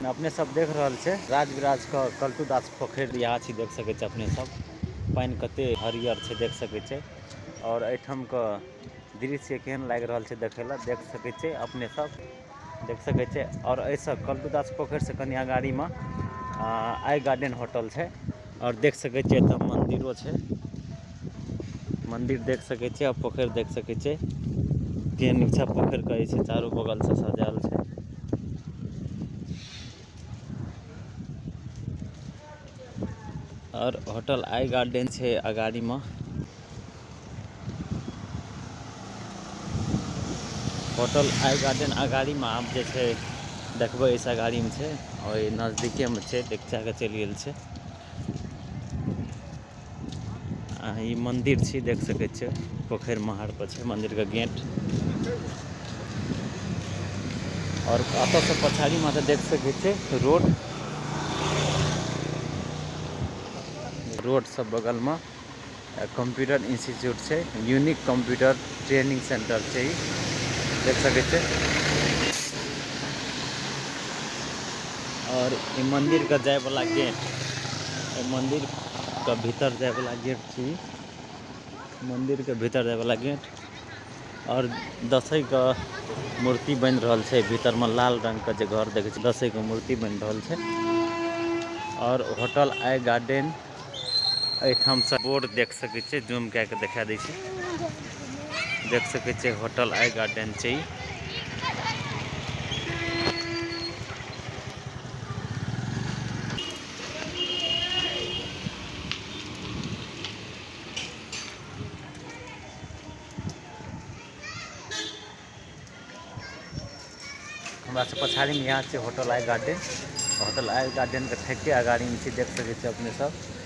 अपने सब देख रहल छै राजविराज के कल्टू दास पोखरि यहाँ छी, देख सकै छै अपने सब। पानि कते हरियर छै देख सकै छै। और एहिठाम के दृश्य केहन लागि रहल छै देखै लए, देख सकै छै अपने सब, देख सकै छै। और एहिसँ कल्टू दास पोखरि से कनि अगाड़ीमे आइ गार्डन होटल छै। और देख सकै छियै एतऽ मंदिरो छै, मंदिर देख सकै छियै और पोखरि देख सकै छियै। केहन नीक छै पोखरि के जे छै चारू बगल से सजायल छै। और होटल आई गार्डन छै अगाड़ी में। होटल आई गार्डन अगाड़ी में आप जे छै देखबै, एहिसँ अगाड़ी में छै और ई नजदीके में छै, देखा के चलि गेल छै। आ ई मंदिर छी, देख सकै छियै पोखरि महार पर छै मंदिर के गेट। और एतऽ से पछाड़ी में तऽ देख सकै छियै रोड, रोड सब बगल में कंप्यूटर इंस्टीट्यूट छै, यूनिक कंप्यूटर ट्रेनिंग सेंटर छै ई, देख सकै छियै। और ई मंदिर के जाय वाला गेट, ई मंदिर के भीतर जाय वाला गेट छी, मंदिर के भीतर जाय वाला गेट। और दसई के मूर्ति बनि रहल छै भीतर में, लाल रंग के जे घर देखे छी, दसई के मूर्ति बनि रहल छै। और होटल आई गार्डन एहिठाम से बोर्ड देख सकै छियै, जूम कए के देखा दै छै, देख सकै छियै होटल आई गार्डन छै ई। हमरा से पछाड़ी में यहाँ छै hotel I garden, hotel I garden के ठेके अगाड़ी में छै, देख सकै छियै अपने सब।